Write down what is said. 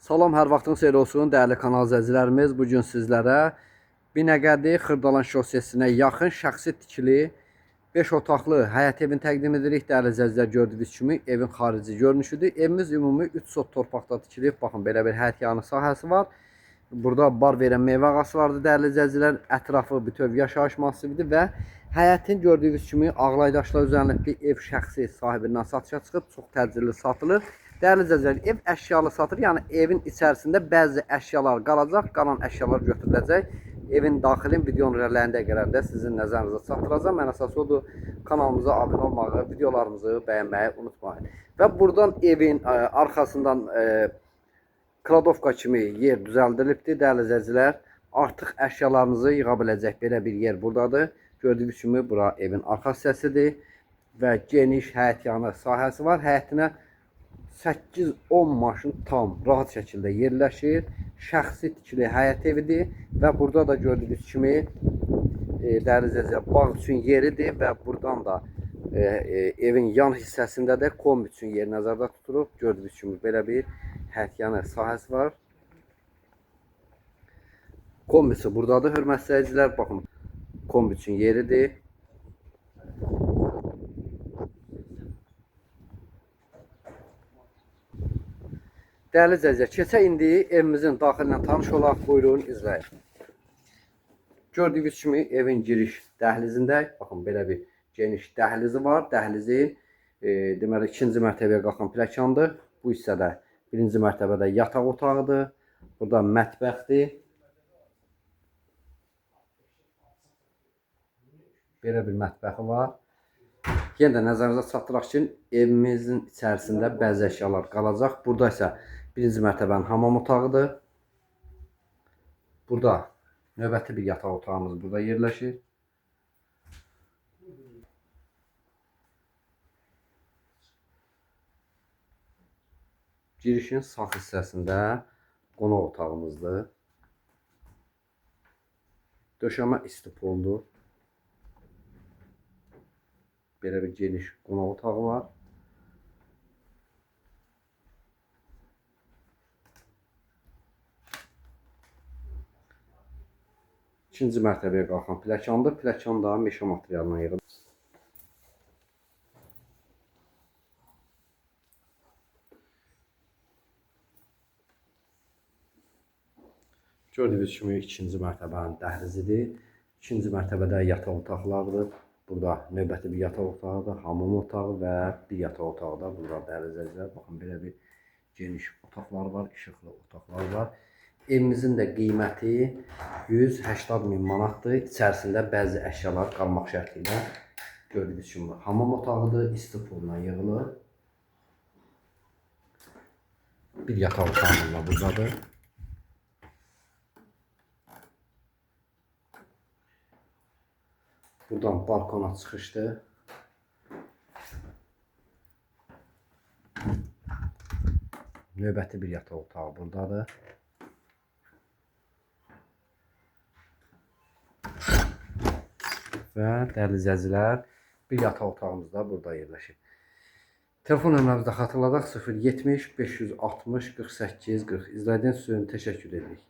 Salam, hər vaxtınız xeyir olsun, dəyərli kanal izləyicilərimiz. Bu gün sizlərə Binəqədi Xırdalan şossesinə yaxın şəxsi tikili 5 otaqlı həyət evini təqdim edirik. Dəyərli izləyicilər, gördüyünüz kimi evin xarici görünüşüdür. Evimiz ümumi 3 sot torpaqda tikilib. Baxın, belə bir həyət yanı sahəsi var. Burada bar verən meyvə ağaclarıdır, dəyərli izləyicilər. Ətrafı bütöv yaşayış massividir və həyətin gördüyünüz kimi ağlay daşlar üzərindəki ev şəxsi sahibindən satışa çıxıb, çox təcili satılır. Dəyərli izləyicilər, ev əşyalı satılır. Yəni evin içərisində bəzi əşyalar qalacaq, qalan əşyalar götürüləcək. Evin daxilin videonun irəliləyən dəqiqələrində sizin nəzərinizə çatdıracağam. Ən əsası odur, kanalımıza abunə olmağı, videolarımızı bəyənməyi unutmayın. Və buradan evin arxasından kladovka kimi yer düzəldilibdir, dəyərli izləyicilər. Artıq əşyalarınızı yığa biləcək belə bir yer buradadır. Gördüyünüz kimi bura evin arxa hissəsidir və geniş həyət yanı sahəsi var. Həyətinə 8-10 maşın tam rahat şəkildə yerləşir. Şəxsi tikili həyət evidir və burada da gördüyünüz kimi dəyərli izləyicilər, bağ üçün yeridir və buradan da evin yan hissəsində də kombi üçün yer nəzərdə tutulub. Gördüyünüz kimi belə bir həyət yanı sahəsi var. Kombisi buradadır, hörmətli izləyicilər. Baxın, kombi üçün yeridir. Dəyərli izləyicilər, keçək indi evimizin daxilinə tanış olaq. Buyurun, izləyin. Gördüyünüz kimi evin giriş dəhlizindəyik. Baxın, belə bir geniş dəhlizi var. Dəhlizin deməli ikinci mərtəbəyə qalxan pilləkəndir. Bu hissədə birinci mərtəbədə yataq otağıdır. Burada mətbəxdir. Belə bir mətbəxi var. Yenə də nəzərinizə çatdıraq ki, evimizin içərisində bəzi əşyalar qalacaq. Burada isə birinci mərtəbənin hamam otağıdır. Burada növbəti bir yataq otağımız burada yerləşir. Girişin sağ hissəsində qonaq otağımızdır. Döşəmə istipoldur. Belə bir geniş qonaq otağı var. İkinci mərtəbəyə qalxan pilləkəndir. Pilləkən da meşə materialından yığılır. Gördüyünüz kimi ikinci mərtəbənin dəhlizidir. İkinci mərtəbədə yataq otaqlarıdır. Burada növbəti bir yataq otağıdır, hamam otağı və bir yataq otağı da burada, dəyərli izləyicilər. Baxın, belə bir geniş otaqlar var, işıqlı otaqlar var. Evimizin də qiyməti 180 min manatdır. İçərisində bəzi əşyalar qalmaq şərti ilə gördüyünüz kimi hamam otağıdır, istipolla yığılır. Bir yataq otağımız da buradadır. Buradan balkona çıxışdır. Növbəti bir yataq otağı buradadır. Və dəyərli izləyicilər, bir yataq otağımız da burada yerləşir. Telefon nömrəmizi də xatırladaq: 070 560 48 40. İzlədiyiniz üçün təşəkkür edirik.